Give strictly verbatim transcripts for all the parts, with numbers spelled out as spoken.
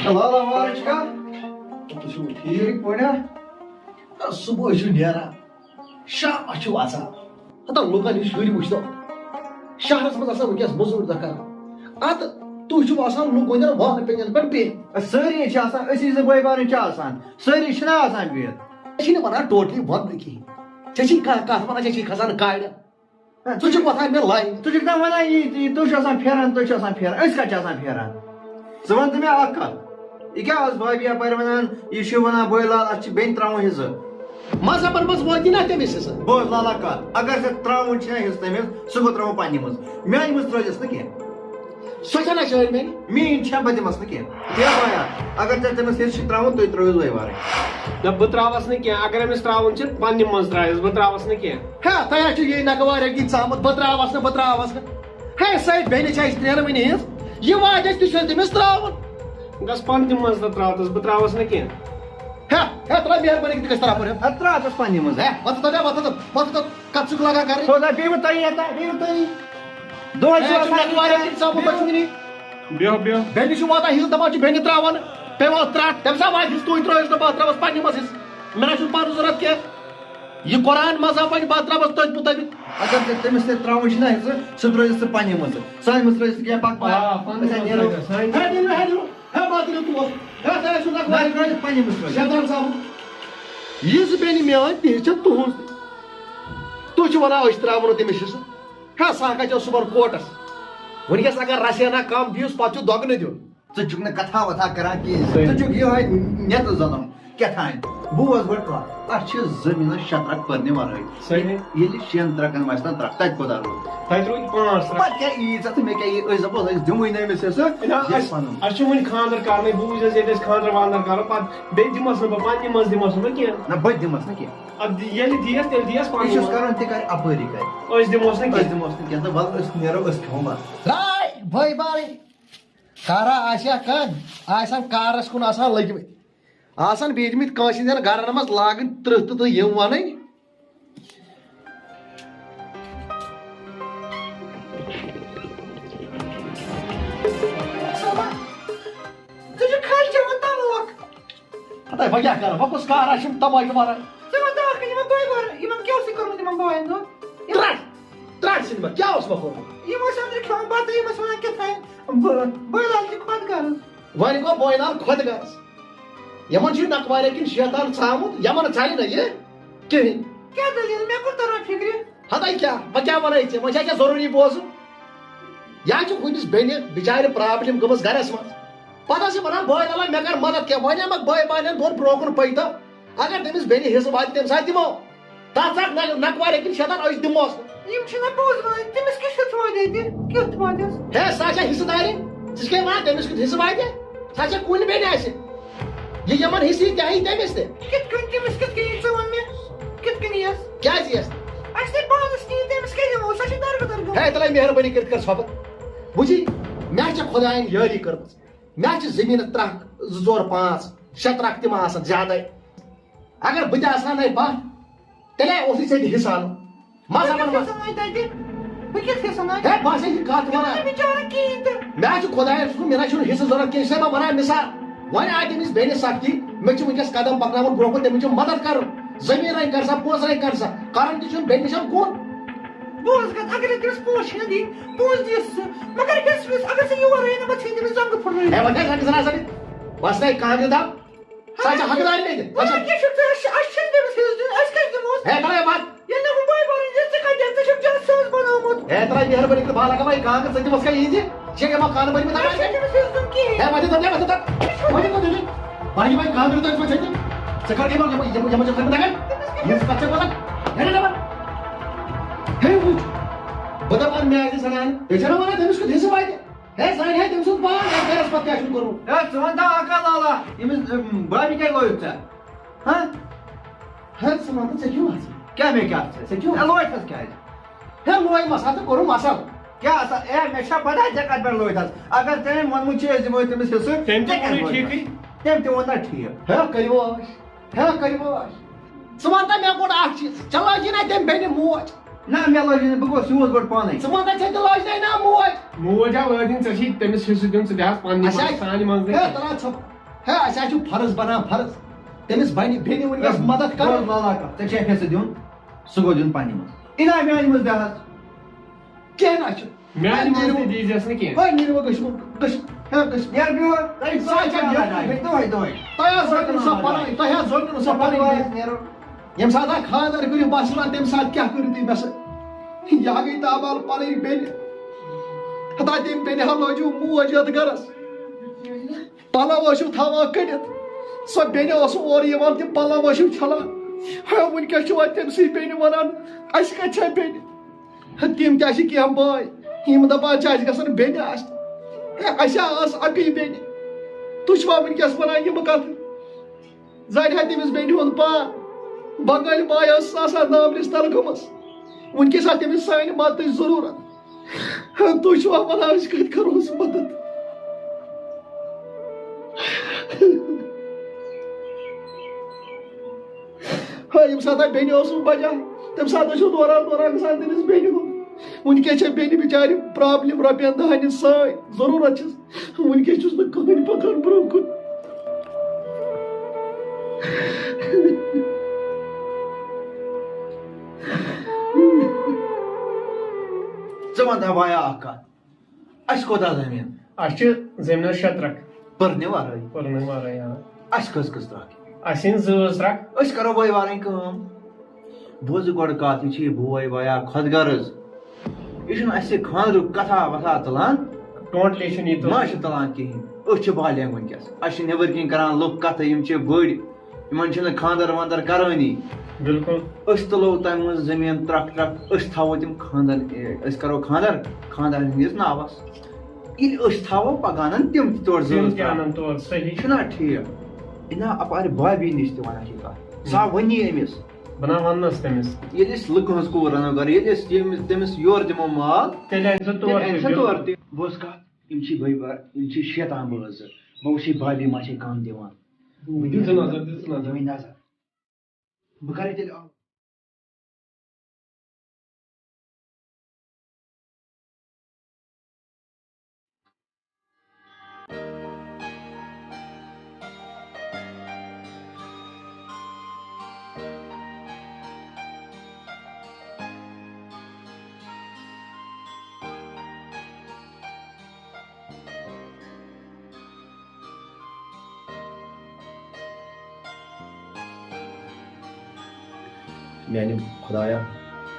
لالا وارٕ چھُکھا؟ تُہۍ چھِو ٹھیٖک پٲٹھۍ؟ صُبحٲے چھُ نیران، شامَس چھُ وَسان۔ ہتا لُکَن ہِنٛدۍ شُرۍ وٕچھتو، شہرَس منٛز آسان وٕنکیٚس مٔزوٗرۍ دۄہ کران۔ اَدٕ تُہۍ چھِو آسان لُکھ وۄنۍ وانہٕ پیٚنٛجَن پٮ۪ٹھ بِہِتھ۔ سٲری چھِ آسان، أسی زٕ بٲے بارٕنۍ چھِ آسان، سٲری چھِنہ آسان بِہِتھ؟ أسۍ چھِنہٕ وَنان ٹوٹلی وَننہٕ کِہیٖنۍ۔ ژےٚ چھِی کانٛہہ کَتھ وَنان، ژےٚ چھِی کھسان کاڑِ۔ ژٕ چھُکھ وۄتھان مےٚ لایِن۔ ژٕ چھُکھ نا وَنان یی، یی، تُہۍ چھِو آسان پھیران، تُہۍ چھِو آسان پھیران، أسۍ کَتہِ چھِ آسان پھیران؟ ژٕ وَن تہٕ مےٚ اَکھ کَتھ، یہِ کیٛاہ ٲس بھابھی یَپٲرۍ وَنان، یہِ چھُ وَنان بٲے لال، اَتھ چھِ بیٚنہِ ترٛاوُن حِصہٕ۔ مَذہَبَن منٛز وٲتی نا تٔمِس حِصہٕ؟ بوز لالا کَتھ، اگر ژےٚ ترٛاوُن چھُنہ حِصہٕ تٔمِس، سُہ گوٚو ترٛاوُن پنٛنہِ منٛز، میٛانہِ منٛز ترٛٲوزٮ۪س نہٕ کینٛہہ۔ سۄ چھَنہ شٲعر میٛانہِ؟ میٛٲنۍ چھےٚ، بہٕ دِمَس نہٕ کینٛہہ۔ ہے بایا، اگر ژےٚ تٔمِس حِصہٕ چھِ ترٛاوُن، تُہۍ ترٛٲوِو وَے وارَے۔ نہ، بہٕ ترٛاوَس نہٕ کینٛہہ۔ اگر أمِس ترٛاوُن چھِ، پنٛنہِ منٛز ترٛٲوِس، بہٕ ترٛاوَس نہٕ کینٛہہ۔ ہے، تۄہہِ حظ چھُ یی نقوارِ کِنۍ ژامُت، بہٕ ترٛاوَس نہٕ، بہٕ ترٛاوَس نہٕ۔ ہے، سۄے بیٚنہِ چھِ اَسہِ ترٛٮ۪ن وٕنہِ ہِنٛز۔ یہِ واتہِ اَسہِ، تہِ چھُ اَسہِ تٔمِس ترٛاوُن۔ گژھ پنٛنہِ منٛز تہٕ ترٛاو تَس، بہٕ ترٛاوَس نہٕ کینٛہہ۔ ہے، ہے، ترٛاو مہربٲنی کٔرِتھ، تہِ گژھِ ترٛاو پَتہٕ۔ ہے، ترٛاو تَس پنٛنہِ منٛز۔ ہے، وۄتھ تَتھ، ہے، وۄتھ تَتھ، وۄتھ تَتھ۔ کَتھ چھُکھ لاگان کَرٕنۍ؟ خۄدا بیٚیہِ وۄنۍ تۄہی یَتھ، بیٚیہِ وۄنۍ تۄہی۔ دۄہَے چھُ ہے، آسان چھُ نقوارِ کِنۍ ژامُت، تۄہہِ چھُو نہٕ۔ بیٚہہ، بیٚہہ۔ بیٚنہِ چھُ واتان ہِنٛز، دَپان چھُ بیٚنہِ ترٛاوان، پیٚوان ترٛٹھ۔ تٔمِس ہا واتہِ ہِنٛز، تُہۍ ترٛٲوِو نہٕ، بہٕ ترٛاوَس پنٛنہِ منٛز ہِنٛز۔ مےٚ نہ چھُنہٕ پَنُن ضوٚرَتھ کینٛہہ۔ یہِ قرآن مذہب وۄنۍ بہٕ ترٛاوَس تٔتھۍ مُطٲبِق۔ اگر ژےٚ تٔمِس سۭتۍ ترٛاوُن چھُنہ حِصہٕ، سُہ ترٛٲوِتھ ژٕ پنٛنہِ منٛزٕ۔ سانہِ منٛز ترٛٲوِتھ ژٕ کینٛہہ پَکھ پَکھ۔ آ، پنٛنہِ أسۍ ہا منٛز نیرو۔ ترٛٲوِتھ سانہِ۔ ہے، نیرِو، ہے، نیرِو۔ ہے، ما تُلِو تور۔ ہے، تۄہہِ آسِوٕ نہ نقوارِ۔ ترٛٲوِتھ پنٛنہِ منٛز ترٛٲوِتھ۔ شیطان صاحب، یہِ زٕ بیٚنہِ میٛٲنۍ، تِہِنٛز چھےٚ تُہٕنٛز تہِ۔ تُہۍ چھِو وَنان، أسۍ ترٛاوو نہٕ تٔمِس حِصہٕ۔ ہے، سُہ ہا گژھِ صُبحن کوٹَس۔ وٕنکیٚس اگر رَژھِ ہنا کَم دِیُس، پَتہٕ چھُ دۄگنہٕ دیُن۔ ژٕ چھُکھ نہٕ کَتھا وَتھا کَران کِہیٖنۍ۔ صحیح۔ ژٕ چھُکھ یِہوٚے نٮ۪تہٕ زَنان۔ کیٛاہ تام۔ بوز گۄڈٕ کَتھ۔ اَسہِ چھِ زٔمیٖنَس شےٚ ترٛکھ پٔرنہِ وَرٲے۔ صحیح۔ ییٚلہِ شٮ۪ن ترٛکَن وَسہِ نا ترٛکھ، تَتہِ کوٗتاہ روٗد؟ تَتہِ روٗدۍ پانٛژھ ترٛکھ۔ پَتہٕ کیٛاہ یی ژےٚ تہٕ مےٚ کیٛاہ یی؟ أسۍ دَپو، أسۍ دِموٕے نہٕ أمِس حِصہٕ۔ نہ، یَتھ اَسہِ، پَنُن۔ اَسہِ چھُ وُنہِ خانٛدر کَرنٕے۔ بوٗز حظ، ییٚلہِ أسۍ خانٛدر وانٛدر کَرو، پَتہٕ بیٚیہِ دِمَس نہٕ بہٕ، پَنٕنہِ منٛز دِمَس نہٕ بہٕ کینٛہہ۔ نہ، بہٕ تہِ دِمَس نہٕ کینٛہہ۔ اَدٕ ییٚلہِ دِیَس، تیٚلہِ دِیَس پَنٕنہِ یہِ چھُس منٛز۔ کَرُن، تہِ کَرِ اَپٲری کَرِ۔ أسۍ دِموس نہٕ أسۍ کینٛہہ۔ دِموس نہٕ کینٛہہ۔ تہٕ وَلہٕ أسۍ نیرو، أسۍ کھٮ۪مو بَتہٕ۔ راے بھٲے بارٕنۍ۔ کارا آسہِ ہا کانٛہہ، آسہِ ہن کارس کُن آسان لٔگۍ مٕتۍ۔ آسان بیٖٹھۍ مٕتۍ کٲنٛسہِ ہٕنٛدٮ۪ن گرن منٛز لاگٕنۍ ترٕٛہ تہٕ تہٕ یِم وَنٕنۍ۔ ژٕ چھُکھ خالہِ چٮ۪وان تموک۔ ہتا وۄنۍ کیٛاہ کرٕ؟ وۄنۍ کُس کارا چھُم تموکہِ وَرٲے؟ ژٕ وَن تہٕ اَکھ کَتھ، یِمَن دۄن بارَن، یِمَن کیٛاہ اوسُے کوٚرمُت یِمَن بایَن دۄن؟ ترٛٹھ، ترٛٹھ سیُن ما، کیٛاہ اوس مےٚ کوٚرمُت؟ یِم ٲسۍ أنٛدرٕ کھٮ۪وان بَتہٕ، یِم ٲسۍ وَنان کیٛاہ تام، بہٕ، بٲے لال چھِ خۄد غرض۔ وۄنۍ گوٚو بٲے لال خۄد غرض۔ یِمَن چھُ نقوارِ کِنۍ شیطان ژامُت، یِمَن ژَلہِ نہٕ یہِ کِہیٖنۍ۔ کیٛاہ دٔلیٖل؟ مےٚ کوٚر تَران فِکرِ۔ ہَتَے کیٛاہ؟ وۄنۍ کیٛاہ وَنَے ژےٚ؟ وۄنۍ چھا ژےٚ ضروٗری بوزُن؟ یا چھُ ہُمِس بیٚنہِ بِچارِ problem گٔمٕژ گَرَس منٛز۔ پَتہٕ ٲس یہِ وَنان، "بٲے لالا، مےٚ کَر مَدَد کینٛہہ۔" وۄنۍ اَنَکھ بٲے بانٮ۪ن دۄن برٛونٛہہ کُن پٔکۍتو۔ اگر تٔمِس بیٚنہِ حِصہٕ واتہِ، تٔمِس ہا دِمو۔ تَتھ ژَٹ نہ-، نقوارِ کِنۍ شیطان، أسۍ دِموس نہٕ۔ یِم چھِنہ پوٚز وَنان، تٔمِس کیٛاہ چھُ تھوٚد ییٚتہِ؟ کیُتھ وَنٮ۪س؟ ہے، سۄ چھےٚ حِصہٕ دارِ۔ ژٕ چھِ کَمہِ وَنان، تٔمِس کیُتھ حِصہٕ واتہِ؟ سۄ چھےٚ کُلۍ بیٚنہِ اَسہِ۔ یہِ یِمَن حِصہٕ یی، تہِ ہیٚیہِ تٔمِس تہِ۔ کِتھ کٔنۍ تٔمِس کِتھ کٔنۍ یی؟ ژٕ وَن مےٚ، کِتھ کٔنۍ یِیَس؟ کیٛازِ یِیَس؟ اَسہِ تہِ پانَس کِہیٖنۍ، تٔمِس کیٛاہ دِمو؟ سۄ چھِ درگُدر گٔمٕژ۔ ہے، تَلَے مہربٲنی کٔرِتھ کر ژھۄپہٕ۔ وٕچھی، مےٚ چھےٚ خۄدایَن یٲری کٔرمٕژ۔ مےٚ چھِ زٔمیٖنَس ترٛکھ، زٕ، ژور، پانٛژھ، شےٚ ترٛکھ تہِ ما آسَن زیادَے۔ اگر بہٕ تہِ آسہٕ ہا نَے پَتھ، تیٚلے اوسُے ژےٚ تہِ حِصہٕ اَنُن۔ مَزٕ بہٕ ہَمَن کیٛاہ مَزٕ۔ حِصہٕ اَنَے تَتہِ؟ بہٕ کیٛاہ حِصہٕ اَنَے؟ ہے، بہٕ ہَسا یہِ کَتھ وَنان۔ مےٚ بِچارٕ کِہیٖنۍ تہٕ۔ مےٚ حظ چھُ خۄدایَس سُنٛد، مےٚ نہ حظ چھُنہٕ حِصہٕ ضوٚرَتھ کینٛہہ، یہِ چھُسَے بہٕ وَنان مِثال۔ وۄنۍ آے تٔمِس بیٚنہِ سَختی، مےٚ چھُ وٕنۍکٮ۪س قدم پَکناوُن برٛونٛہہ کُن، تٔمِس چھُ مَدَد کَرُن۔ زٔمیٖن رَنٛگۍ کَر سا، پونٛسہٕ رَنٛگۍ کَر سا، کَرُن تہِ چھُنہٕ بیٚنہِ نِش کُن۔ بوز کَتھ، اگر نہٕ تٔمِس پونٛسہٕ چھِنہٕ دِنۍ، پونٛسہٕ دِس ژٕ۔ مگر حِصہٕ وِصہٕ، اگر ژٕ یور یِیہِ نہٕ، پَتہٕ ژھٕنہِ تٔمِس زنٛگہٕ پھُٹرٲوِتھ۔ ہے، وۄنۍ کیٛاہ زنٛگہٕ ژھٕنان ژٕ؟ بَس نے، کانٛگرِ دَب۔ سۄ چھےٚ حقدار مےٚ دِتھ۔ وۄنۍ کیٛاہ چھُکھ ژٕ؟ اَسہِ چھِ، اَسہِ چھِنہٕ تٔمِس حِصہٕ دیُن، اَسہِ کَتہِ دِموس؟ ہے، تَلے وَتھ۔ ییٚلہِ نہٕ ہُم بٲے بارٕنۍ چھِ، ژٕ کَتہِ دِکھ؟ ژٕ چھُکھ جاسوٗس بَنومُت۔ ہے، تَلے مہربٲنی کٔرِتھ، بہٕ ہا لَگاوَے کانٛگٕر، ژٕ دِمَس کَتہِ یِہِنٛدِ؟ ژےٚ یِمَن کانَن بٔرمٕتۍ اَسہِ دَپان چھِنہٕ تٔمِس حِصہٕ دیُن کِہیٖنۍ۔ ہے، وۄنۍ دِ تَتھ، وۄنۍ دِ تَتھ۔ وۄنۍ دِ تَتھ۔ بہٕ ہا یِمَے کانٛگٕر تۄہہِ چھُوا ژھٕنِتھ؟ ژٕ کَر یِمَن، یِمَن، یِمَن، یِمَن چھِ تھٲومٕتۍ اَتہِ۔ یِم چھِ پَتہٕ ژےٚ بَلَن۔ ہے، نہ، نہ، نہ۔ ہے، وٕچھ۔ بہٕ دَپان مےٚ آسہِ سَنان، ژےٚ چھَکھ نہ وَنان تٔمِس کیُتھ حِصہٕ واتہِ؟ ہے، زَنہِ ہے تٔمۍ سُنٛد پان، ہے، گَرَس پَتہٕ کیٛاہ چھُن کوٚرمُت؟ ہے، ژٕ وَن تہٕ اَکھ کَتھ لالا، ییٚمِس، اَم، بابی کیٛازِ لویُکھ ژےٚ؟ ہہ؟ ہے، ژٕ وَن تہٕ ژےٚ کیٛاہ وَنان؟ کیٛاہ مےٚ کیٛاہ ژےٚ؟ ژےٚ کیٛاہ ہے، لویتھَس کیٛازِ؟ ہے، لویمَس ہا تہٕ کوٚرُم اَصٕل۔ کیٛاہ اَصٕل؟ ہے، مےٚ چھا پَتہ ژےٚ کَتہِ پٮ۪ٹھ لویتھَس؟ اگر تٔمۍ ووٚنمُت چھُ أسۍ دِمو تٔمِس حِصہٕ، تٔمۍ تہِ ژےٚ کیٛازِ ووٚنُے لویتھَس؟ ٹھیٖکٕے۔ تٔمۍ تہِ ووٚن نا ٹھیٖک۔ ہے، کٔرِو عٲش۔ ہے، کٔرِو عٲش۔ ژٕ وَن تہٕ مےٚ گۄڈٕ اَکھ چیٖز، ژےٚ لٲجی نا تٔمۍ بیٚنہِ موج؟ نہ، مےٚ لٲج نہٕ، بہٕ گوس یوٗت بوٚڑ پانَے۔ ژٕ وَن تہٕ، ژےٚ تہِ لٲج نَے نا موج؟ موج ہا لٲج نہٕ، ژےٚ چھِی تٔمِس حصہٕ دیُن، ژٕ دِ ہَس پنٛنہِ اَسہِ منٛز، آسہِ، سانہِ منٛز نہٕ ہے، کینٛہہ۔ تَلہٕ ہا ژھۄپ۔ ہے، اَسہِ ہا چھُ فرض بَنان فرض۔ تٔمِس بَنہِ بیٚنہِ وٕنکٮ۪س ہے، مَدَد کَرُن۔ بوز لالا کَتھ، ژےٚ چھےٚ حصہٕ دیُن، سُہ گوٚو دیُن پنٛنہِ منٛز۔ اِنعام میٛانہِ منٛز دِ ہَس۔ کینٛہہ نہ چھُ۔ میٛانہِ منٛز تہِ دیٖزٮ۪س نہٕ کینٛہہ۔ وۄنۍ نیٖرِو وۄنۍ گٔژھِو، گٔژھِو، ہے، گٔژھِو۔ نیر بیور، تۄہہِ سۄ چھےٚ بیٚیہِ دۄہَے، دۄہَے۔ تۄہہِ حظ زٲنِو سۄ پَنٕنۍ، تۄہہِ حظ زٲنِو سۄ پَنٕنۍ۔ نیرو۔ ییٚمہِ ساتہٕ اَکھ خانٛدَر کٔرِو، بہٕ چھُس وَنان، تَمہِ ساتہٕ کیٛاہ کٔرِو تُہۍ مےٚ سۭتۍ؟ یا گٔے تابال پَنٕنۍ بیٚنہِ۔ ہتا تٔمۍ بیٚنہِ ہا لٲجِو موج یَتھ گَرَس۔ پَلو ٲسِو تھاوان کٔڑِتھ۔ سۄ بیٚنہِ اوس اورٕ یِوان، تِم پَلو ٲسِو چھَلان۔ ہے، وٕنکٮ۪س چھُ وۄنۍ تٔمۍ سٕے بیٚنہِ وَنان، اَسہِ کَتہِ چھےٚ بیٚنہِ؟ تِم تہِ چھِ کینٛہہ بٲے، یِم دَپان چھِ اَسہِ گژھن بیٚنہِ آسنہِ۔ ہے، اَسہِ ہا ٲس اَکٕے بیٚنہِ۔ تُہۍ چھِوا وٕنکٮ۪س وَنان یِم کَتھٕ؟ زانہِ ہا تٔمِس بیٚنہِ ہُنٛد پان۔ بنگٲلۍ بٲے ٲسٕس آسان دامبرِس تَل گٔمٕژ۔ وٕنکٮ۪س آسہِ تٔمِس سانہِ مدتٕچ ضروٗرت۔ ہے، تُہۍ چھِوا وَنان أسۍ کَتہِ کَروس مدد؟ ہا، ییٚمہِ ساتہٕ بیٚنہِ اوسُم بَجان، تَمہِ ساتہٕ ٲسِو دوران دوران گژھان تٔمِس بیٚنہِ ہُنٛد۔ وٕنکٮ۪س چھےٚ بیٚنہِ بِچارِ problem رۄپیَن دَہَن ہِنٛز سٲنۍ ضروٗرت چھِس۔ وٕنکٮ۪س چھُس نہٕ کٕہٕنۍ پَکان برٛونٛہہ کُن۔ ژٕ وَن تہٕ بایا اَکھ کَتھ۔ اَسہِ کوتاہ زٔمیٖن؟ اَسہِ چھِ زٔمیٖنَس شےٚ ترٛکھ۔ پٔرنہِ وَرٲے؟ پٔرنہِ وَرٲے، آ۔ اَسہِ کٔژ کٔژ ترٛکھ؟ اَسہِ یِن زٕ زٕ ترٛکھ۔ أسۍ کَرو بٲے بارٕنۍ کٲم۔ بوز گۄڈٕ کَتھ، یہِ چھِ یہِ بوے وایا خۄد غرض۔ یہِ چھُنہٕ اَسہِ خانٛدرُک کَتھا وَتھا تُلان۔ Totally چھُنہٕ یہِ تُلان۔ ما چھِ تُلان کِہیٖنۍ۔ أسۍ چھِ بالینگ وٕنکیٚس۔ اَسہِ چھِ نیٚبٕرۍ کِنۍ کَران لُکھ کَتھٕ، یِم چھِ بٔڑۍ۔ یِمن چھِنہٕ خانٛدر وانٛدر کرٲنی۔ بِلکُل۔ أسۍ تُلو تَمہِ منٛز زٔمیٖن ترٛکھ ترٛکھ، أسۍ تھاوو تِم خانٛدر، اے، أسۍ کرو خانٛدر خانٛدر ہٕنٛدِس ناوس۔ ییٚلہِ أسۍ تھاوو، پَگاہ اَنَن تِم تہِ تورٕ زٕ تِم زٕ تہِ ترٛکھ۔ اَنَن تورٕ، صحیح۔ چھُنہ ٹھیٖک؟ نہ، اَپارِ بابی نِش تہِ وَنکھ یہِ کَتھ۔ سۄ ہا وَنی أمِس۔ بہٕ نہ وَننَس تٔمِس۔ ییٚلہِ أسۍ لُکہٕ ہٕنٛز کوٗر اَنو گَرٕ، ییٚلہِ أسۍ ییٚمِس، تٔمِس یورٕ دِمو مال، تیٚلہِ اَنہِ سۄ تورٕ تیٚلہِ تہِ، اَنہِ سۄ بِلکُل۔ تورٕ تہِ۔ بوز کَتھ، یِم چھِ بٔے بار، یِم چھِ شیطان بٲژ۔ بہٕ وٕچھِ بابی ما چھے کَم دِوان۔ دِژ نظر، دِژ نظر۔ وٕنۍ نظر۔ بہٕ کَرٕ تیٚلہِ آ-، میانہِ خۄدایا،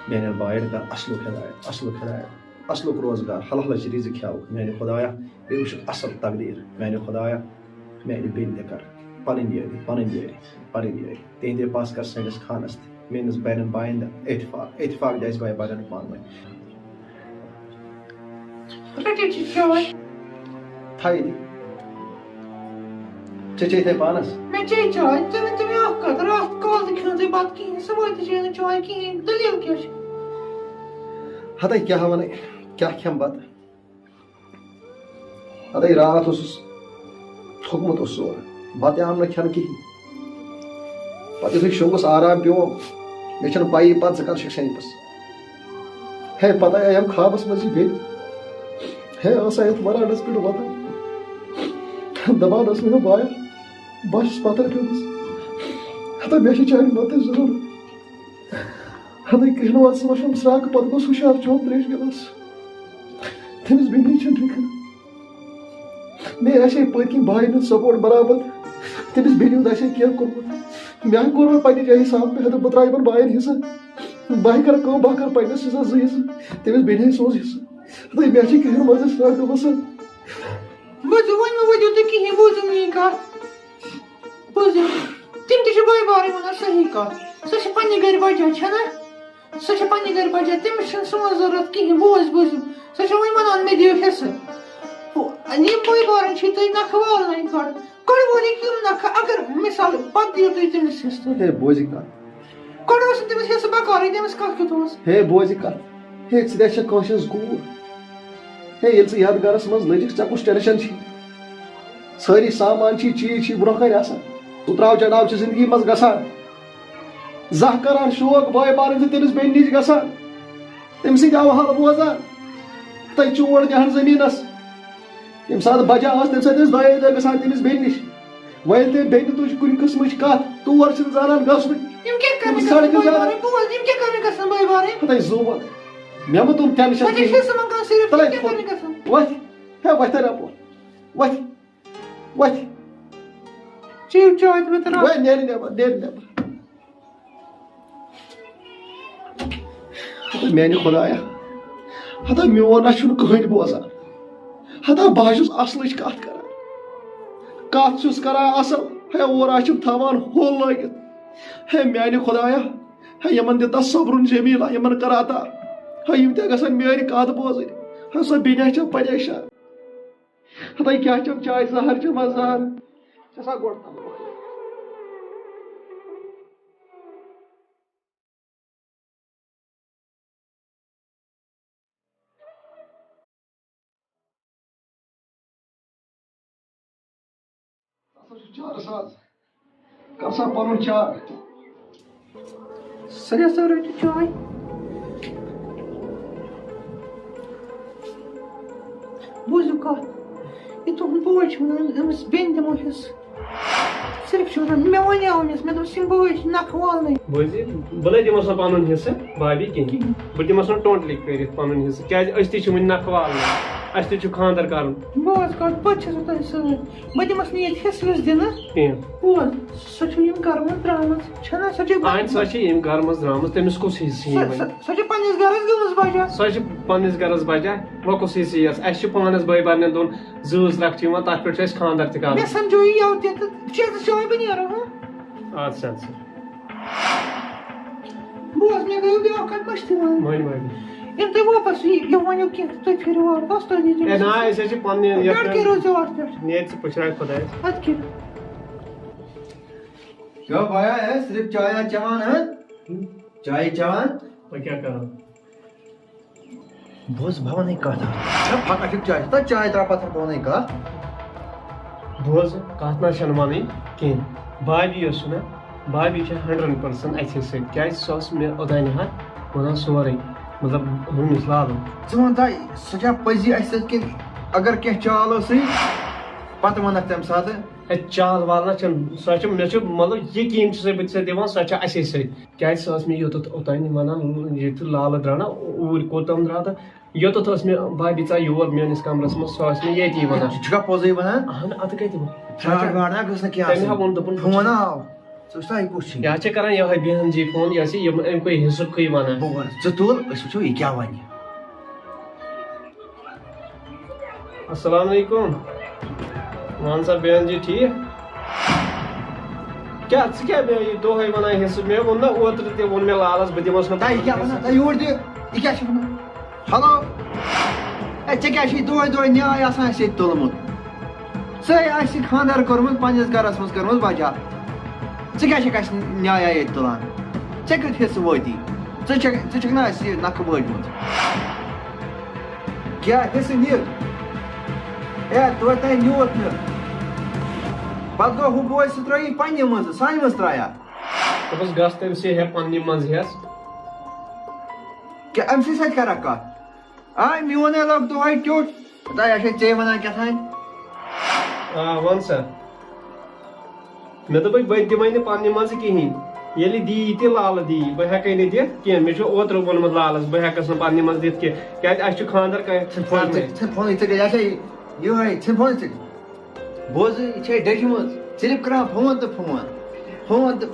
میانٮ۪ن باین کر اصلُک ہدایت، اصلُک ہدایت، اصلُک روزگار، حلالٕچ رِزق کھیاوُکھ۔ میانہِ خۄدایا، بیٚیہِ وٕچھُکھ اصل تقدیٖر۔ میانہِ خۄدایا، میانہِ بیٚنہِ تہِ کر پنٕنۍ یٲری، پنٕنۍ یٲری، پنٕنۍ یٲری۔ تِہنٛدے پاس کر سٲنِس خانس تہِ، میٲنِس بینٮ۪ن باین تہِ اتفاق، اتفاق دِ اسہِ باے بارنٮ۪ن پانہٕ ؤنۍ۔ رٔٹِو چیٚے چاے۔ تھایہِ دِ۔ ژےٚ چیٚے تھے پانس؟ مےٚ چیٚے چاے۔ ژےٚ ؤنۍ تہٕ مےٚ اکھ کتھ، راتھ کالہٕ تہِ کھیوٚو نہٕ ژےٚ بتہٕ کِہیٖنۍ، صُبحٲے تہِ چیٚے نہٕ چاے کِہیٖنۍ، دٔلیٖل کیٛاہ چھِ؟ ہتے کیٛاہ ونے، کیٛاہ کھٮ۪مہٕ بتہٕ؟ ہتے راتھ اوسُس تھوٚکمُت اوسُس اورٕ، بتہٕ آو نہٕ کھٮ۪نہٕ کِہیٖنۍ۔ پتہٕ یُتھُے شوٚنٛگُس آرام پیوم، مےٚ چھَنہٕ پَیی پتہٕ ژٕ کر چھَکھ شۄنٛگمٕژ۔ ہے، پتہٕ آیم خوابس منٛز یہِ بیٚنہِ۔ ہے، ٲس سۄ یتھ وراڈس پٮ۪ٹھ وۄتھان۔ دپان ٲس مےٚ، "ہے بایا، بہٕ چھَس پتھر پیوٚمُت۔ ہتا مےٚ چھِ چانہِ مدتٕچ ضروٗرت۔" ہتٕے کرٛہنہٕ وَتہِ وَشُن سرٛکھ، پَتہٕ گوٚژھ ہُشار چون ترٛیش گِلاس۔ تٔمِس بیٚنہِ چھَنہٕ ٹھیٖک۔ مےٚ آسہِ ہے پٔتۍ کِنۍ بایَن ہُنٛد support برابر۔ تٔمِس بیٚنہِ ہُنٛد آسہِ ہے کینٛہہ کوٚرمُت۔ مےٚ ہا کوٚر وۄنۍ پنٛنہِ جایہِ حِساب، مےٚ ہا دوٚپ، بہٕ ترٛاوٕ یِمَن بایَن حِصہٕ۔ بہٕ ہا کَرٕ کٲم، بہٕ ہا کَرٕ پنٛنِس حِصَس زٕ حِصہٕ۔ تٔمِس بیٚنہِ ہا سوز حِصہٕ۔ ہتٕے مےٚ چھِ کرٛہنہٕ وَتہِ سرٛکھ گٔمٕژ۔ بوٗزِو، وۄنۍ مہٕ ؤنِو تُہۍ کِہیٖنۍ، بوٗزِو میٛٲنۍ کَتھ۔ بوٗزِو، تِم تہِ چھِ بٲے بارٕنۍ وَنان صحیح کَتھ۔ سۄ چھِ پنٛنہِ گَرِ بَجان، چھَنا؟ سۄ چھِ پنٛنہِ گَرِ بَجان، تٔمِس چھَنہٕ سون ضوٚرَتھ کِہیٖنۍ۔ بوز، بوٗزِو، سۄ چھےٚ وۄنۍ وَنان، "مےٚ دِیِو حِصہٕ۔" ہُہ، یِم بٲے بارٕنۍ چھِ تُہۍ نَکھٕ والنَے گۄڈٕ۔ گۄڈٕ وولِکھ یِم نَکھٕ، اگر مِثال پَتہٕ دِیِو تُہۍ تٔمِس حِصہٕ تُہۍ۔ ہے، بوزِ کَتھ۔ گۄڈٕ اوس نہٕ تٔمِس حِصہٕ بکارٕے، تٔمِس کَتھ کیُتھ اوس؟ ہے، بوزِ کَتھ۔ ہے، ژٕ تہِ چھَکھ کٲنٛسہِ ہٕنٛز کوٗر۔ ہے، ییٚلہِ ژٕ یَتھ گَرَس منٛز لٔجِکھ، ژےٚ کُس tension چھی؟ سٲری سامان چھی، چیٖز چھی برونٛہہ کَنہِ آسان۔ اُتراو چڑاو چھِ زندگی منٛز گژھان۔ زانٛہہ کران شوق بٲے بارٕنۍ زِ تٔمِس بیٚنہِ نِش گژھان۔ تٔمۍ سٕنٛدۍ آو حال بوزان، تَتہِ چھُ اور نِہَن زٔمیٖنَس۔ ییٚمہِ ساتہٕ بَجان ٲس، تَمہِ ساتہٕ ٲسۍ دۄیے دۄہ گژھان تٔمِس بیٚنہِ نِش۔ وۄنۍ ییٚلہِ تٔمۍ بیٚنہِ تُج کُنہِ قٕسمٕچ کَتھ، تور چھِنہٕ زانان گژھُن۔ یِم کیٛاہ کَرنہِ یِم گژھن سڑکہِ بٲے زانان۔ بارٕنۍ؟ بوز، یِم کیٛاہ کَرنہِ گژھن بٲے بارٕنۍ؟ ہَتَے زُو وَن۔ مےٚ مہٕ تُم ٹٮ۪نشَن وۄنۍ چھِ کِہیٖنۍ۔ حِصہٕ منٛگان صرف، تَلَے یِم کیٛاہ کَرنہِ گژھن؟ وۄتھ، ہے وۄتھ تَلَے اَپور۔ وۄتھ، وۄتھ۔ چیٚیِو چاے تہٕ مےٚ ترٛاو۔ وۄنۍ نیرِ نٮ۪بَر، نیرِ نٮ۪بَر۔ ہتا میانہِ خدایا، ہتا میون ہا چھُنہٕ کٕہٕنۍ بوزان۔ ہتا بہٕ ہا چھُس اصلٕچ کتھ کران، کتھ چھُس کران اصل، ہے اورٕ ہا چھِم تھاوان ہوٚل لٲگِتھ۔ ہے میانہِ خدایا، ہے یِمن دِتا صبرُن جمیٖلا، یِمن کر عطا۔ ہے یِم تہِ گژھن میٲنۍ کتھ بوزٕنۍ۔ ہے سۄ بیٚنہِ ہا چھم پریشان۔ ہتا کیٛاہ چھم چاے زہر چھم زہر۔ ژےٚ سا گۄڈٕ تھاوو۔ ہسا چھُ چارٕ ساز۔ کر سا پنُن چار۔ سٲرِو سا رٔٹِو چاے۔ بوٗزِو کَتھ، یہِ تُہُنٛد بوے چھُ وَنان، أمِس بیٚنہِ دِمو حِصہٕ۔ صرف چھُ وَنان، مےٚ وَنیٛاو أمِس، مےٚ دوٚپُس، یِم بٲے چھِ نَکھٕ والنٕے۔ بوٗزِو، بہٕ نَے دِمَس نہٕ پَنُن حِصہٕ بابی کِہیٖنۍ۔ بہٕ دِمَس نہٕ totally کٔرِتھ پَنُن حِصہٕ، کیٛازِ أسۍ تہِ چھِ وٕنہِ نَکھٕ والنٕے، اَسہِ تہِ چھُ خانٛدر کَرُن۔ بہٕ حظ کَتھ، بہٕ تہِ چھَس تۄہہِ سۭتۍ۔ بہٕ دِمَس نہٕ ییٚتہِ حِصہٕ وِصہٕ دِنہٕ کِہیٖنۍ۔ پوز، سۄ چھُنہٕ یِم گَرٕ منٛز درٛامٕژ، چھَنا سۄ چھِ اَہَن سۄ چھِ ییٚمہِ گَرٕ منٛز درٛامٕژ، تٔمِس کُس حِصہٕ یی سۄ، وۄنۍ؟ سۄ، سۄ چھِ پنٛنِس گَرَس گٔمٕژ بَجا۔ سۄ چھِ پنٛنِس گَرَس بَجا، وۄنۍ کُس حِصہٕ یِیَس؟ اَسہِ چھِ پانَس بٲے بارنٮ۪ن دۄن زۭز ترٛکھ چھِ یِوان، تَتھ پٮ۪ٹھ چھُ اَسہِ خانٛدر تہِ کَرُن۔ مےٚ سَمجھو یہِ یَوٕ تہِ تہٕ ژےٚ تہِ چھُ بہٕ نیرو، ہاں؟ اَدٕ سا، اَدٕ سا۔ بوز، مےٚ گٔیو بیٛاکھ کَتھ مٔشتٕے وۄنۍ۔ مٲنۍ مٲنۍ۔ ییٚلہِ تُہۍ واپَس یہِ، یہِ ؤنِو کینٛہہ تہٕ تُہۍ پھِرِو واپَس، تُہۍ نیٖتو ہے نہ، أسۍ حظ چھِ پَنٕنہِ یَتھ پٮ۪ٹھ کٔرِو ژےٚ اَتھ پٮ۪ٹھ۔ نیرِ ژٕ پٔشراوِ خۄدایَس۔ اَدٕ کیٛاہ؟ کیٛاہ بایا ہے، صرف چایا چٮ۪وان، ہہ؟ چایہِ چٮ۪وان؟ وۄنۍ کیٛاہ کَرو؟ بوز، بہٕ وَنَے کَتھ اَکھ۔ چھا پھَکھ اَتھ چاے؟ تَتھ چاے ترٛاو پَتھر، بہٕ وَنَے کَتھ۔ بوز، کَتھ نہ چھَنہٕ وَنٕنۍ کِہیٖنۍ۔ بابی یۄس چھُنہ، بابی چھِ hundred percent اَتھِ سۭتۍ، کیٛازِ سۄ ٲس مےٚ اوٚتانۍ ہا وَنان سورُے، مطلب، ہُمِس لالَن۔ ژٕ وَن تہٕ، سۄ چھا پٔزی اَسہِ سۭتۍ کِنہٕ اگر کینٛہہ چال ٲسٕے، پَتہٕ وَنَکھ تَمہِ ساتہٕ؟ ہے، چال وال نہ چھَنہٕ، سۄ چھِ، مےٚ چھُ، مطلب، یقیٖن چھُسَے بہٕ ژےٚ دِوان، سۄ چھےٚ اَسے سۭتۍ۔ کیٛازِ سۄ ٲس مےٚ یوٚتَتھ اوٚتانۍ وَنان، ییٚتہِ لالہٕ درٛاو نہ، اوٗرۍ کوٚت تام درٛاو تہٕ یوٚتَتھ ٲس مےٚ بابی ژاے یور میٛٲنِس کَمرَس منٛز، سۄ ٲس مےٚ ییٚتی وَنان۔ ژٕ چھُکھا پوٚزُے وَنان؟ اَہَن، اَدٕ کَتہِ وَنہٕ؟ فرٛاڈ واڈ نہ گٔژھ نہٕ کینٛہہ تٔمۍ ہا آسٕنۍ۔ ووٚن، دوٚپُن، فون آو۔ ژٕ وٕچھ سا، یہِ کُس چھُ؟ یہِ ہا چھِ کَران یِہوٚے بے عزتی فون، یہِ ہا چھِ یِم، اَمہِ کُے حِصُک کُے وَنان۔ بہٕ وَنہٕ، ژٕ تُل، أسۍ وٕچھو یہِ کیٛاہ وَنہِ۔ السلام علیکم۔ وَن سا بیٚہن جی، ٹھیٖک؟ کیٛاہ ژٕ کیٛاہ مےٚ یہِ دۄہَے وَنان حِصہٕ؟ مےٚ ووٚن نہ اوترٕ تہِ، ووٚن مےٚ لالَس، بہٕ دِمَس نہٕ تۄہہِ کیٛاہ وَنان؟ تۄہہِ یورٕ دِ، یہِ کیٛاہ چھِ وَنان؟ ہیلو؟ ہے، ژےٚ کیٛاہ چھُے دۄہَے دۄہَے نیٛاے آسان اَسہِ ییٚتہِ تُلمُت؟ ژےٚ آسہِ خانٛدر کوٚرمُت، پنٛنِس گَرَس منٛز کٔرمٕژ بَجا۔ ژٕ کیٛاہ چھَکھ اَسہِ نیٛاے ییٚتہِ تُلان؟ ژےٚ کیُتھ حِصہٕ وٲتی؟ ژٕ چھَکھ، ژٕ چھَکھ نہ اَسہِ یہِ نَکھٕ وٲجمٕژ؟ کیٛاہ حِصہٕ نِکھ؟ ہے، توتہِ تام نیوٗتھ نہٕ۔ پَتہٕ گوٚو ہُہ بوے، سُہ ترٛٲیی پنٛنہِ منٛزٕ، سانہِ منٛز ترٛایہ۔ دوٚپُس، گژھ تٔمۍ سٕے ہٮ۪تھ پنٛنہِ منٛزٕ ہٮ۪س۔ کیٛاہ أمۍ سٕے سۭتۍ کَرَکھ کَتھ؟ آ، میون ہے لوٚگ دۄہَے ٹیوٚٹھ۔ خۄدایا، چھے ژے وَنان کیٛاہ تام؟ آ، وَن سا۔ مےٚ دوٚپُے، بہٕ تہِ دِمَے نہٕ پنٛنہِ منٛزٕ کِہیٖنۍ۔ ییٚلہِ دی تہِ لالہٕ دی، بہٕ ہٮ۪کَے نہٕ دِتھ کینٛہہ۔ مےٚ چھُ اوترٕ ووٚنمُت لالَس، بہٕ ہٮ۪کَس نہٕ پنٛنہِ منٛز دِتھ کینٛہہ، کیٛازِ اَسہِ چھُ خانٛدر کَرِ-، ژھٕن فون، کرنَے۔ ژھٕن، ژھٕن فونٕے، ژےٚ کیٛاہ چھے یِہوٚے، ژھٕن فونٕے ژےٚ۔ بوزُے، یہِ چھے ڈٔجمٕژ، صرف کران فون تہٕ فون، فون تہٕ۔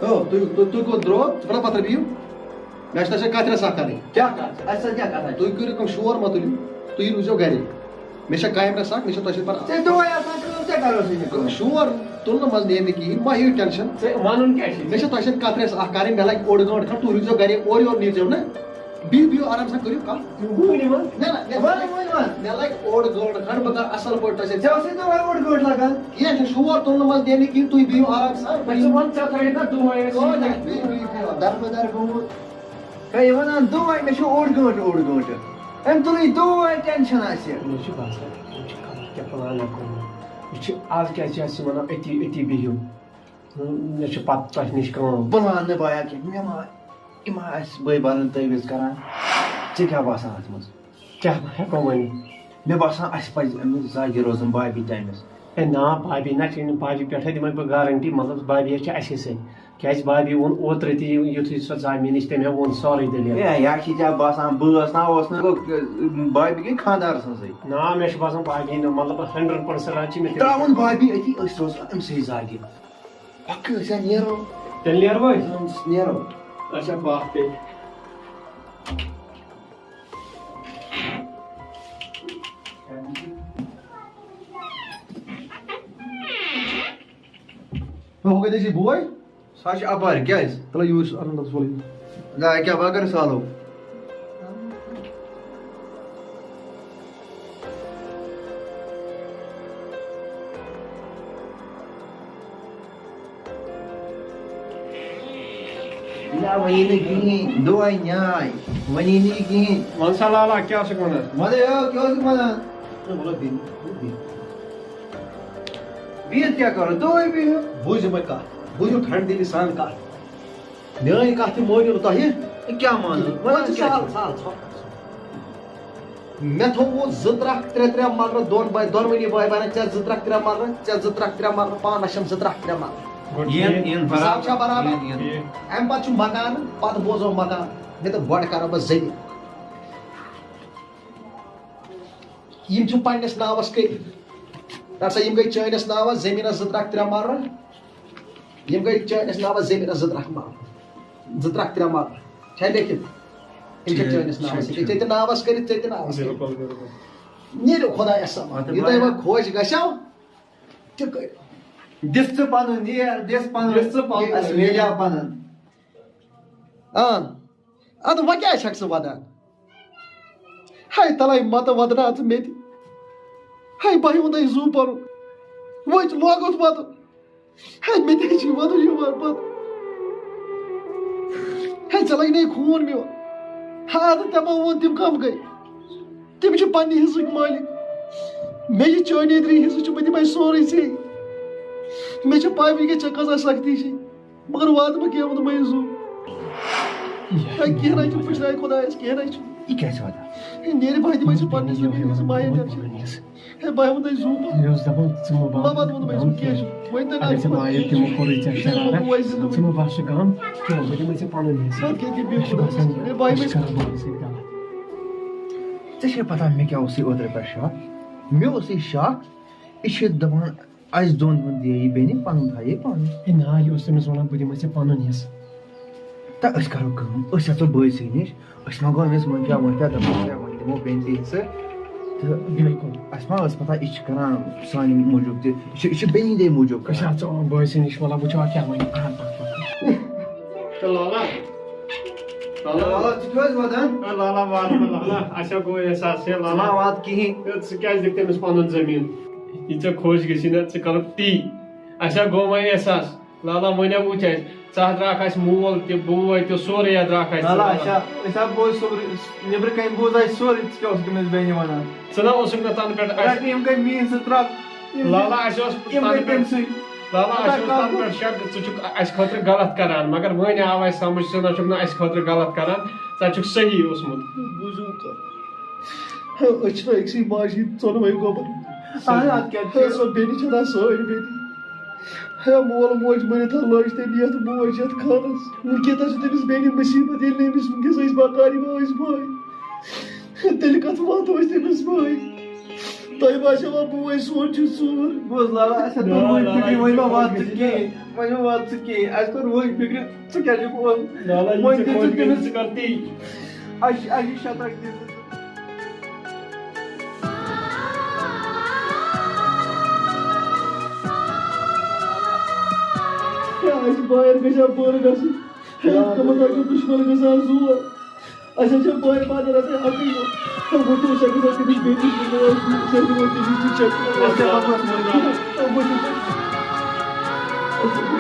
او، تُہۍ، تُہۍ، تُہۍ کوٚت درٛاو؟ ژٕ پَرا پَتھر بِہِو۔ مےٚ چھِ تۄہہِ سۭتۍ کَتھ رَژھ اَکھ کَرٕنۍ۔ کیٛاہ کَتھ؟ اَسہِ سۭتۍ کیٛاہ کَتھ آسہِ؟ تُہۍ کٔرِو کٲم، شور مہ تُلِو۔ تُہۍ روٗزیو گَرے۔ مےٚ چھےٚ کامہِ رَژھ اَکھ، مےٚ چھےٚ تۄہہِ سۭتۍ پَران۔ ژےٚ دۄہَے آسان کٲم، ژےٚ کَرو سۭتۍ یہِ کٲم۔ شور تُلنہٕ منٛز نیرِ نہٕ کِہیٖنۍ، مہ ہیٚیِو ٹٮ۪نشَن۔ ژےٚ وَنُن کیٛاہ چھُے؟ مےٚ چھےٚ تۄہہِ سۭتۍ کَتھ رَژھ اَکھ کَرٕنۍ، مےٚ لَگہِ اوٚڑ گٲنٛٹہٕ کھنٛڈ، تُہۍ روٗزیو گَرے، اورٕ یورٕ نیٖرزیو نہٕ۔ بِہِو، بِہِو آرام سان، کٔرِو کَتھ۔ وٕنہِ وَن۔ نہ، نہ، مےٚ وَن، لَگہِ، وٕنہِ وَن۔ مےٚ لَگہِ اوٚڑ گٲنٛٹہٕ کھنٛڈ، بہٕ کَرٕ اَصٕل پٲٹھۍ تۄہہِ سۭتۍ۔ ژےٚ اوسُے دۄہَے اوٚڑ گٲنٛٹہٕ لَگان۔ کینٛہہ چھُنہٕ، شور تُلنہٕ منٛز نیرِ نہٕ کِہیٖنۍ، تُہۍ بِہِو آرام سان۔ مےٚ ژٕ وَن، ژےٚ ترٛٲیِتھ نا دۄہَے أسۍ۔ آ، نہ، بِہِو، بِہِو، بِہِو، دَربہٕ دَر گوٚمُت۔ ہے، یہِ وَنان دۄہَے، مےٚ چھُ اوٚڑ گٲنٛٹہٕ، اوٚڑ گٲنٛٹہٕ۔ أمۍ تُلٕے دۄہَے ٹٮ۪نشَن اَسہِ۔ مےٚ چھُ باسان، أمۍ چھُ غلط کینٛہہ پٕلان کوٚرمُت۔ یہِ چھُ آز کیٛازِ چھِ اَسہِ وَنان أتی، أتی بِہِو؟ مےٚ چھِ پَتہٕ تۄہہِ نِش کٲم۔ پٕلان نہٕ بایا کینٛہہ، مےٚ ما یہِ ما آسہِ بٲے بارٕنۍ تعویٖذ کران؟ ژےٚ کیٛاہ باسان اَتھ منٛز؟ کیٛاہ ہٮ۪کو ؤنِتھ؟ مےٚ باسان، اَسہِ پَزِ أمِس زاگہِ روزُن بابی تٔمِس۔ ہے نا، بابی نہ چھِ نہٕ، بابی پٮ۪ٹھَے دِمَے بہٕ گارَنٹی، مطلب، بابی ہے چھِ اَسے سۭتۍ۔ کیٛازِ بابی ووٚن اوترٕ تہِ، یُتھُے سۄ زاے مےٚ نِش، تٔمۍ ہا ووٚن سورُے دٔلیٖل۔ ہے، یا چھِ ژےٚ باسان، بٲژ نا اوس نہٕ، بابی گٔے خانٛدار سٕنٛزٕے۔ نا، مےٚ چھُ باسان، بابی نہٕ، مطلب، ہنڈرڈ پٔرسنٹ چھِ مےٚ تٔمِس ترٛاوُن بابی أتی، أسۍ روزو أمۍ سٕے زاگہِ۔ پکھ أسۍ ہا نیرو۔ تیٚلہِ نیرو أسۍ؟ أسۍ نیرو۔ اچھا، پکھ تیٚلہِ۔ ہُہ کَتہِ چھِ بوے؟ سُہ حظ چھُ اَپارِ، کیٛازِ؟ تَلہ یوٗرۍ چھُ اَنُن تَتھ سورُے۔ نہ، کیٛاہ بہٕ کَرٕ سالو؟ نہ، وۄنۍ یی نہٕ کِہیٖنۍ، دۄہَے نیاے، وۄنۍ یی نہٕ یہِ کِہیٖنۍ۔ وَن سا لالا، کیٛاہ چھُکھ وَنان؟ وَن ہے، آ، کیٛاہ اوسُکھ وَنان؟ نہ، وَلہٕ بیٚیہِ، بیٚیہِ۔ بِہِتھ کیٛاہ کَرو؟ دۄہَے بِہِو۔ بوٗزِو مےٚ کَتھ، بوٗزِو ٹھنڈ دِلی سان کَتھ۔ میٛٲنۍ کَتھ تہِ مٲنِو نہٕ تۄہہِ۔ کیٛاہ مانو؟ وَلہٕ وَلہٕ ژٕ کیٛاہ سہل، چھُ؟ سہل، ژھۄپہٕ۔ مےٚ تھوٚوُ زٕ ترٛکھ ترٛےٚ ترٛےٚ مَلرٕ دۄن بٲے-، دۄنوٕنی بٲے بارٮ۪ن، ژےٚ زٕ ترٛکھ ترٛےٚ مَلرٕ، ژےٚ زٕ ترٛکھ ترٛےٚ مَلرٕ، پانَس چھَم زٕ ترٛکھ ترٛےٚ مَلرٕ۔ گۄڈٕ یِن، یِن، حِساب چھا برابر؟ برابر؟ یِن، یِن۔ اَمہِ پَتہٕ چھُ مَکان، پَتہٕ بوزو مَکان۔ مےٚ دوٚپ گۄڈٕ کَرو بہٕ زٔمیٖن۔ یِم چھِ پنٛنِس ناوَس کٔرِتھ۔ رَٹ سا، یِم گٔے چٲنِس ناوَس زٔمیٖنَس زٕ ترٛکھ ترٛےٚ مَلرٕ۔ یِم گٔے چٲنِس ناوَس زٔمیٖنَس زٕ ترٛکھ مَلرٕ۔ زٕ ترٛکھ ترٛےٚ مَلرٕ۔ چھا لیکھِتھ؟ یِم چھِ ٹھیٖک، چٲنِس ناوَس ٹھیٖک، سۭتۍ۔ یہِ چھِ ٹھیٖک۔ تہِ ناوَس کٔرِتھ، ژےٚ تہِ ناوَس کٔرِتھ۔ بِلکُل، بِلکُل۔ نیٖرِو خۄدایَس حوالہٕ۔ اَدٕ یہِ تۄہہِ بَنہِ۔ وۄنۍ خۄش گژھیو، تہِ کٔرِو۔ دِس ژٕ پَنُن، یہِ دِس پَنُن۔ دِس ژٕ پَنُن۔ اَسہِ میلیو پَنُن۔ آ۔ اَدٕ وۄنۍ کیٛازِ چھَکھ ژٕ وَدان؟ ہے تَلَے مَتہٕ وَدناو ژٕ مےٚ تہِ۔ ہے بہٕ ہیوٗ نَے زُو پَرُن۔ وۄنۍ چھِ لوگُتھ وَدُن۔ ہے مےٚ تہِ حظ چھِ وَدُن یِوان پَتہٕ۔ ہے ژےٚ لَگہِ نَے خوٗن میون۔ ہا اَدٕ تِمو ووٚن تِم کَم گٔے؟ تِم چھِ پننہِ حصہٕکۍ مٲلِک۔ مےٚ یہِ چٲنی أدری حصہٕ چھُ، بہٕ دِمے سورُے ژےٚ۔ مےٚ چھِ پَے وٕنکیٚس ژےٚ کۭژاہ سختی چھے، مگر واتہٕ بہٕ کینٛہہ ووٚنمَے زُو۔ ہے کینٛہہ نَے چھُ، پُشراے خۄدایَس، کینٛہہ نَے چھُ۔ یہِ کیٛاہ چھِ وَنان؟ ہے نیرِ بہٕ دِمے ژےٚ پننہِ زٔمیٖنہِ ہٕنٛز ماہِیَت چھِ۔ ہے بہٕ ہٮ۪مہٕ تۄہہِ زُو پَتہٕ۔ مےٚ اوس دَپان ژٕ مہٕ بَر بَبَن ووٚنمَے زُو غم کینٛہہ کینٛہہ۔ چھُ۔ وۄنۍ تۄہہِ اگر ژےٚ مایو تِمو کوٚرُے ژےٚ شرارت، ژٕ مہٕ بَر سُہ غم کینٛہہ، بہٕ دِمَے ژےٚ پَنُن حصہٕ۔ مےٚ چھُ باسان، أسۍ چھِ کران پانَس سۭتۍ غلط۔ ژےٚ چھے پتہ مےٚ کیٛاہ اوس یہِ اوترٕ پٮ۪ٹھ شک؟ مےٚ اوس یہِ شک، یہِ چھِ دَپان، اَسہِ دۄن ہُنٛد دِیہِ یہِ بیٚنہِ، پَنُن تھایہِ یہِ پانَس۔ ہے نہ، یہِ اوس تٔمِس وَنان، بہٕ دِمَے ژےٚ پَنُن حِصہٕ۔ تہٕ أسۍ کَرو کٲم، أسۍ اَژو بٲیسٕے نِش، أسۍ منٛگو أمِس معٲفیا وٲفیا، دَپو، "ہے، وۄنۍ دِمو بیٚنہِ تہِ حِصہٕ۔" تہٕ بِلکُل۔ اَسہِ ما ٲس پَتہ، یہِ چھِ کَران سانہِ موٗجوٗب تہِ، یہِ چھِ، یہِ چھِ بیٚنہِ ہِنٛدے موٗجوٗب أسۍ کَران۔ اَژو بٲیسٕے نِش، مطلب، وٕچھو اَتھ کیٛاہ وَنہِ۔ اَہَن، پَکھ، پَکھ۔ تہٕ لالا، لالا، لالا، ژٕ کیٛاہ حظ وَدان؟ اے لالا، وات نہٕ لالا، اَسہِ ہا گوٚو احساس، ہے ژٕ لالا۔ ما وات کِہیٖنۍ۔ ہے، ژٕ کیٛازِ دِکھ تٔمِس پَنُن زٔمیٖن؟ یہِ ژےٚ خۄش گژھی نا، ژٕ کَرُکھ تی۔ اَسہِ ہا گوٚو وۄنۍ احساس۔ لالا، وۄنۍ ہا وٕچھ اَسہِ، ژٕ ہا درٛاکھ اَسہِ مول تہِ، بوے تہِ، سورُے ہا درٛاکھ اَسہِ۔ لالا، اَسہِ ہا، أسۍ ہا بوز سورُے، نیٚبرٕ کَنۍ بوز اَسہِ سورُے، ژٕ کیٛاہ اوسُکھ تٔمِس بیٚنہِ وَنان؟ ژٕ نا اوسُکھ نہٕ تَنہٕ پٮ۪ٹھ اَسہِ۔ رَٹہِ یِم گٔے میٛٲنۍ زٕ ترٛکھ۔ یِم لالا، اَسہِ اوس یِم تَنہٕ گٔے پٮ۪ٹھ، تٔمۍ سٕے۔ لالا، اَسہِ اوس تَنہٕ پٮ۪ٹھ شک، ژٕ چھُکھ اَسہِ خٲطرٕ غلط کَران، مگر وۄنۍ آو اَسہِ سَمٕجھ، ژٕ نہ چھُکھ نہٕ اَسہِ خٲطرٕ غلط کَران، ژٕ چھُکھ صحیح اوسمُت۔ بوٗزِو کَتھ۔ ہے، أسۍ چھِنہ أکسٕے ماجہِ ہِنٛدۍ ژۄنوَے گۄبَر۔ اَہَن، اَدٕ کیٛاہ چھِ؟ ہے، سۄ بیٚنہِ چھَنہ سٲنۍ بیٚنہِ۔ ہے، مول موج مٔرِتھ ہا لٲج تٔمۍ یَتھ موج یَتھ خانَس۔ وٕنکیٚنَس چھِ تٔمِس بیٚنہِ مُصیٖبت، ییٚلہِ نہٕ أمِس وٕنکیٚس ٲسۍ بکار یِوان ٲسۍ بٲے۔ ہے، تیٚلہِ کَتھ واتو أسۍ تٔمِس بٲے؟ تۄہہِ باسیوا بوے سون چھُ ژوٗر؟ بوز لالا، اَسہِ ہا توٚر وۄنۍ فِکرِ، وۄنۍ ما واتھ ژٕ کِہیٖنۍ، وۄنۍ ما واتھ ژٕ کِہیٖنۍ، اَسہِ توٚر وۄنۍ فِکرِ، ژٕ کیٛاہ چھُکھ وَنان؟ لالا، یہِ وۄنۍ ژےٚ دِژٕکھ خۄش گژھِ، تٔمِس ژٕ کر تی۔ اَسہِ، اَسہِ چھِ شطرنج دِژمٕژ۔ ہے، اَسہِ بایَن گژھِ ہا بٔر گژھٕنۍ۔ ہے، کَمَن لَگہِ دُشمَن گژھِ ہا زور۔ اَسہِ حظ چھِ بٲے بارنٮ۪ن رَٹٕنۍ حقٕے۔ ہے، وۄنۍ چھُ أسۍ ہٮ۪کو نہٕ تٔمِس بیٚیہِ کِس دُنیاہَس منٛز، أسۍ ہٮ۪کو نہٕ تٔمِس تہِ check کٔرِتھ۔ أسۍ تہِ ہٮ۪کو نہٕ۔ ہے، وۄنۍ چھُ